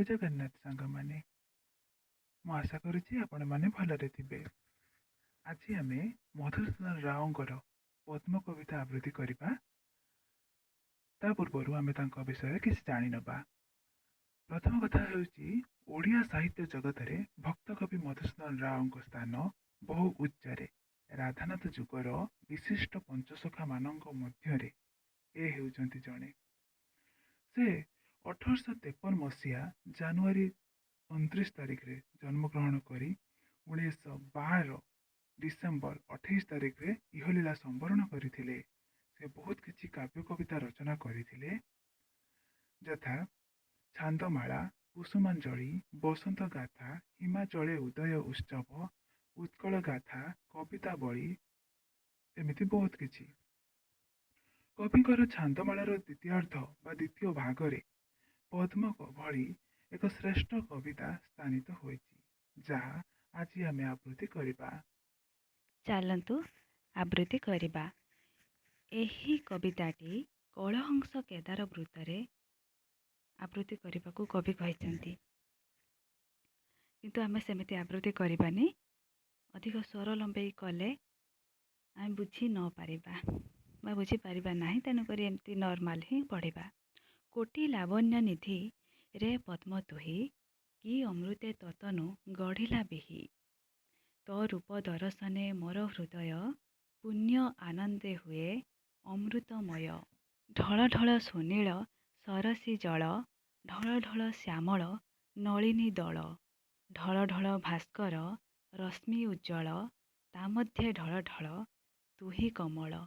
ଜୟ ଜଗନ୍ନାଥ ସାଙ୍ଗମାନେ। ମୁଁ ଆଶା କରୁଛି ଆପଣମାନେ ଭଲରେ ଥିବେ। ଆଜି ଆମେ ମଧୁସୂଦନ ରାଓଙ୍କର ପଦ୍ମ କବିତା ଆବୃତ୍ତି କରିବା। ତା ପୂର୍ବରୁ ଆମେ ତାଙ୍କ ବିଷୟରେ କିଛି ଜାଣିନେବା। ପ୍ରଥମ କଥା ହେଉଛି, ଓଡ଼ିଆ ସାହିତ୍ୟ ଜଗତରେ ଭକ୍ତକବି ମଧୁସୂଦନ ରାଓଙ୍କ ସ୍ଥାନ ବହୁ ଉଚ୍ଚରେ। ରାଧାନାଥ ଯୁଗର ବିଶିଷ୍ଟ ପଞ୍ଚସଖାମାନଙ୍କ ମଧ୍ୟରେ ଏ ହେଉଛନ୍ତି ଜଣେ। ସେ 1853 ମସିହା ଜାନୁଆରୀ 29 ତାରିଖରେ ଜନ୍ମଗ୍ରହଣ କରି 1912 ଡିସେମ୍ବର 28 ତାରିଖରେ ଇହଲୀଳା ସମ୍ବରଣ କରିଥିଲେ। ସେ ବହୁତ କିଛି କାବ୍ୟ କବିତା ରଚନା କରିଥିଲେ, ଯଥା ଛାନ୍ଦମାଳା, କୁସୁମାଞ୍ଜଳି, ବସନ୍ତ ଗାଥା, ହିମାଚଳେ ଉଦୟ ଉତ୍ସବ, ଉତ୍କଳ ଗାଥା, କବିତାବଳୀ, ଏମିତି ବହୁତ କିଛି। କବିଙ୍କର ଛାନ୍ଦମାଳାର ଦ୍ୱିତୀୟାର୍ଦ୍ଧ ବା ଦ୍ୱିତୀୟ ଭାଗରେ ପଦ୍ମ ଭଳି ଏକ ଶ୍ରେଷ୍ଠ କବିତା ସ୍ଥାନିତ ହୋଇଛି, ଯାହା ଆଜି ଆମେ ଆବୃତ୍ତି କରିବା। ଚାଲନ୍ତୁ ଆବୃତ୍ତି କରିବା। ଏହି କବିତାଟି କଳହଂସ କେଦାର ବୃତ୍ତରେ ଆବୃତ୍ତି କରିବାକୁ କବି କହିଛନ୍ତି, କିନ୍ତୁ ଆମେ ସେମିତି ଆବୃତ୍ତି କରିବାନି। ଅଧିକ ସ୍ୱର ଲମ୍ବେଇ କଲେ ଆମେ ବୁଝି ନ ପାରିବା ବା ବୁଝିପାରିବା ନାହିଁ, ତେଣୁକରି ଏମିତି ନର୍ମାଲ୍ ହିଁ ପଢ଼ିବା। କୋଟି ଲାବଣ୍ୟ ନିଧି ରେ ପଦ୍ମ ତୁହି, କି ଅମୃତେ ତତନୁ ଗଢ଼ିଲା ବିହି। ତୋ ରୂପ ଦରଶନେ ମୋର ହୃଦୟ ପୁଣ୍ୟ ଆନନ୍ଦେ ହୁଏ ଅମୃତମୟ। ଢଳ ଢଳ ସୁନୀଳ ସରସୀ ଜଳ, ଢଳ ଢଳ ଶ୍ୟାମଳ ନଳିନୀ ଦଳ, ଢଳ ଢଳ ଭାସ୍କର ରଶ୍ମି ଉଜ୍ଜ୍ୱଳ, ତା ମଧ୍ୟେ ଢଳ ଢଳ ତୁହି କମଳ।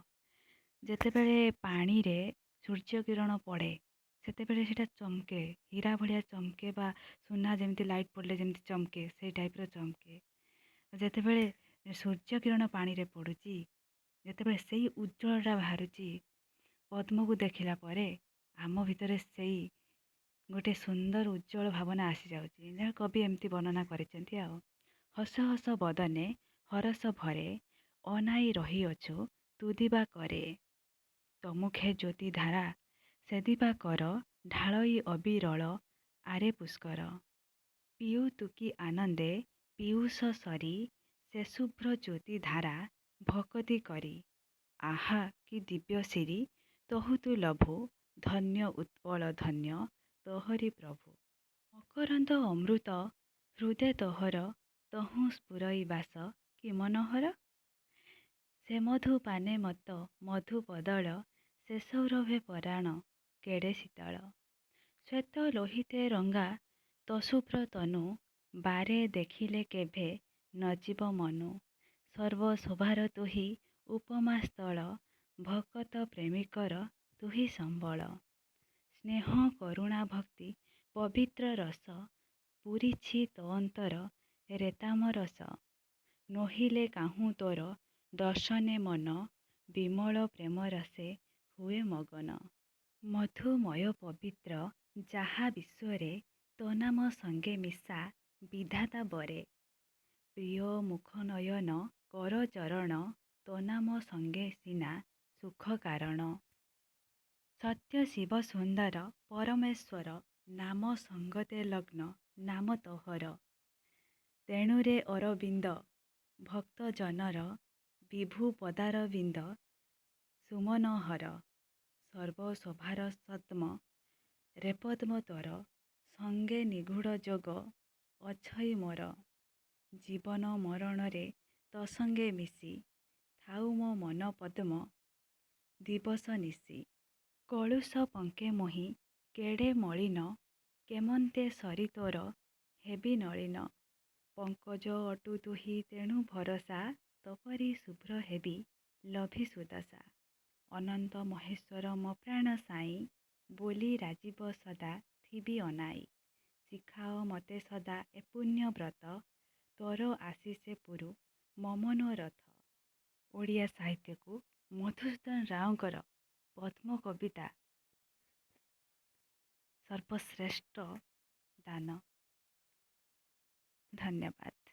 ଯେତେବେଳେ ପାଣିରେ ସୂର୍ଯ୍ୟ କିରଣ ପଡ଼େ, ସେତେବେଳେ ସେଇଟା ଚମକେ, ହୀରା ଭଳିଆ ଚମକେ ବା ସୁନା ଯେମିତି ଲାଇଟ୍ ପଡ଼ିଲେ ଯେମିତି ଚମକେ, ସେଇ ଟାଇପ୍ର ଚମକେ। ଯେତେବେଳେ ସୂର୍ଯ୍ୟ କିରଣ ପାଣିରେ ପଡ଼ୁଛି, ଯେତେବେଳେ ସେଇ ଉଜ୍ଜ୍ୱଳଟା ବାହାରୁଛି, ପଦ୍ମକୁ ଦେଖିଲା ପରେ ଆମ ଭିତରେ ସେଇ ଗୋଟେ ସୁନ୍ଦର ଉଜ୍ଜ୍ୱଳ ଭାବନା ଆସିଯାଉଛି, ଯାହା କବି ଏମିତି ବର୍ଣ୍ଣନା କରିଛନ୍ତି। ଆଉ ହସ ହସ ବଦନେ ହରସ ଭରେ ଅନାଇ ରହିଅଛୁ ତୁଦିବା କରେ। ତମୁଖେ ଜ୍ୟୋତି ଧାରା ସେଦିବା କର ଢାଳଇ ଅବିରଳ ଆରେ ପୁଷ୍କର। ପିଉ ତୁକି ଆନନ୍ଦେ ପୀୟୂଷ ସରି ସେ ଶୁଭ୍ର ଜ୍ୟୋତି ଧାରା ଭକତି କରି। ଆହା କି ଦିବ୍ୟ ଶିରୀ ତହୁ ତୁ ଲଭୁ, ଧନ୍ୟ ଉତ୍ପଳ ଧନ୍ୟ ତୋହରି ପ୍ରଭୁ। ମକରନ୍ଦ ଅମୃତ ହୃଦେ ତୋହର ତହୁଁ ସ୍ଫୁରଇ ବାସ କି ମନୋହର। ସେ ମଧୁ ପାନେ ମତ୍ତ ମଧୁ ପଦଳ ସେ ସୌରଭେ ପରାଣ କେଡ଼େ ଶୀତଳ। ଶ୍ୱେତ ଲୋହିତେ ରଙ୍ଗା ତୋ ଶୁଭ୍ର ତନୁ ବାରେ ଦେଖିଲେ କେଭେ ନ ଯିବ ମନୁ। ସର୍ବ ଶୋଭାର ତୁହି ଉପମା ସ୍ଥଳ, ଭକତ ପ୍ରେମିକର ତୁହି ସମ୍ବଳ। ସ୍ନେହ କରୁଣା ଭକ୍ତି ପବିତ୍ର ରସ ପୂରିଛି ତୋ ଅନ୍ତର ରେତାମ ରସ। ନୋହିଲେ କାହୁଁ ତୋର ଦର୍ଶନେ ମନ ବିମଳ ପ୍ରେମ ରସେ ହୁଏ ମଗନ। ମଧୁମୟ ପବିତ୍ର ଯାହା ବିଶ୍ୱରେ ତୋ ନାମ ସଙ୍ଗେ ମିଶା ବିଧାତା ବରେ। ପ୍ରିୟ ମୁଖ ନୟନ କର ଚରଣ ତୋ ନାମ ସଙ୍ଗେ ସିନା ସୁଖ କାରଣ। ସତ୍ୟ ଶିବ ସୁନ୍ଦର ପରମେଶ୍ୱର ନାମ ସଙ୍ଗତେ ଲଗ୍ନ ନାମ ତୋହର। ତେଣୁରେ ଅରବିନ୍ଦ ଭକ୍ତ ଜନର ବିଭୁ ପଦାରବିନ୍ଦ ସୁମନୋହର। ସର୍ବ ଶୋଭାର ସଦ୍ମ ରେ ପଦ୍ମ ତୋର ସଙ୍ଗେ ନିଗୂଢ଼ ଯୋଗ ଅଛଇ ମୋର। ଜୀବନ ମରଣରେ ତୋ ସଙ୍ଗେ ମିଶି ଥାଉ ମୋ ମନ ପଦ୍ମ ଦିବସ ନିଶି। କଳୁଷ ପଙ୍କେ ମୁହିଁ କେଡ଼େ ମଳିନ, କେମନ୍ତେ ସରି ତୋର ହେବି ନଳିନ। ପଙ୍କଜ ଅଟୁ ତୁହି ତେଣୁ ଭରସା ତୋପରି ଶୁଭ୍ର ହେବି ଲଭି ସୁଦଶା। ଅନନ୍ତ ମହେଶ୍ୱର ମୋ ପ୍ରାଣ ସାଇଁ ବୋଲି ରାଜୀବ ସଦା ଥିବି ଅନାଇ। ଶିଖାଅ ମୋତେ ସଦା ଏ ପୁଣ୍ୟ ବ୍ରତ ତୋର ଆଶିଷେ ପୁରୁ ମୋ ମନୋରଥ। ଓଡ଼ିଆ ସାହିତ୍ୟକୁ ମଧୁସୂଦନ ରାଓଙ୍କର ପଦ୍ମ କବିତା ସର୍ବଶ୍ରେଷ୍ଠ ଦାନ। ଧନ୍ୟବାଦ।